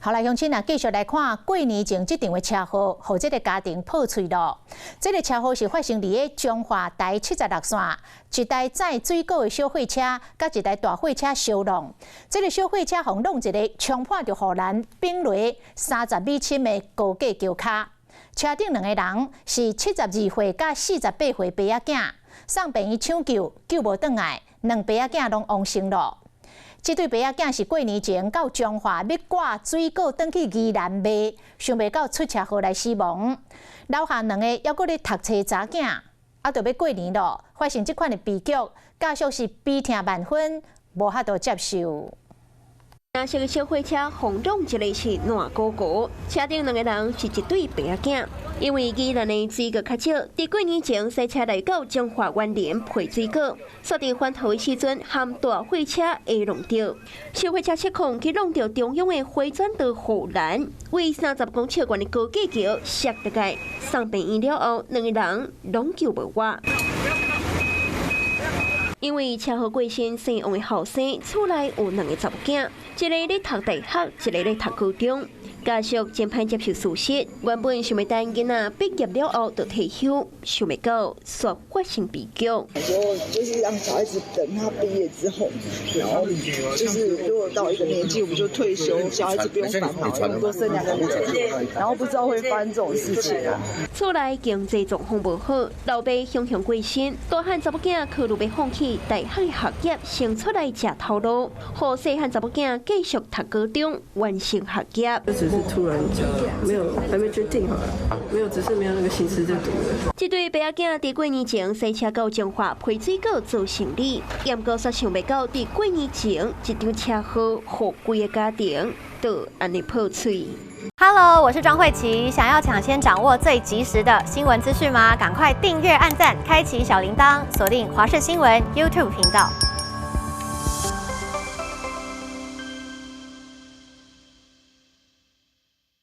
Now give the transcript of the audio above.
好來，鄉親啊，繼續來看過年前這場的車禍，予這个家庭破碎咯。這个車禍是發生佇咧彰化台76線，一台載水果的小貨車，佮一台大貨車相挵。這个小貨車予挵一个衝破著護欄，反落30米深的高架橋跤。車頂兩个人是72歲佮48歲爸仔囝，送病院搶救，救無轉來，兩爸仔囝攏往生咯。這對爸仔囝是過年前到彰化欲掛水果轉去宜蘭賣，想袂到出車禍來死亡。留下兩個猶閣咧讀冊查某囝，啊，就欲過年咯，發生這款的悲劇，家屬是悲痛萬分，無法度接受。藍色的小貨車予挵一个是爛糊糊，車頂兩个人是一對爸仔囝。因為宜蘭的水果較少，佇過年前駛車來到彰化員林提水果，煞佇返途的時陣，和大貨車會挵著，小貨車失控去挵著中央的迴轉道護欄，為30公尺懸的高架橋摔落來，送病院了後，兩个人攏救無活。因為車禍過身姓王的後生，厝內有兩个查某囝，一个咧讀大學，一个咧讀高中。家屬真歹接受事實，原本想欲等囡仔畢業了後就退休，想袂到煞發生悲劇。說就是讓小孩子等他畢業之後，然後就是如果到一個年紀，我們就退休，小孩子不用煩惱，多生兩個女兒，然後不知道會發生這種事情啊。厝內經濟狀況無好，老爸雄雄過身，大漢查某囝考慮欲放棄大學的學業，先出來食頭路，予細漢查某囝繼續讀高中，完成學業。就只是突然就沒有，還沒決定好，沒有，只是沒有那個心思就讀了。這對爸仔囝佇過年前駛車到彰化提水果做生理，毋過煞想袂到佇過年前一場車禍，予規个家庭都按呢破碎。 Hello，我是莊慧琪，想要搶先掌握最及時的新聞資訊嗎？趕快訂閱、按讚、開啟小鈴鐺，鎖定華視新聞 YouTube 頻道。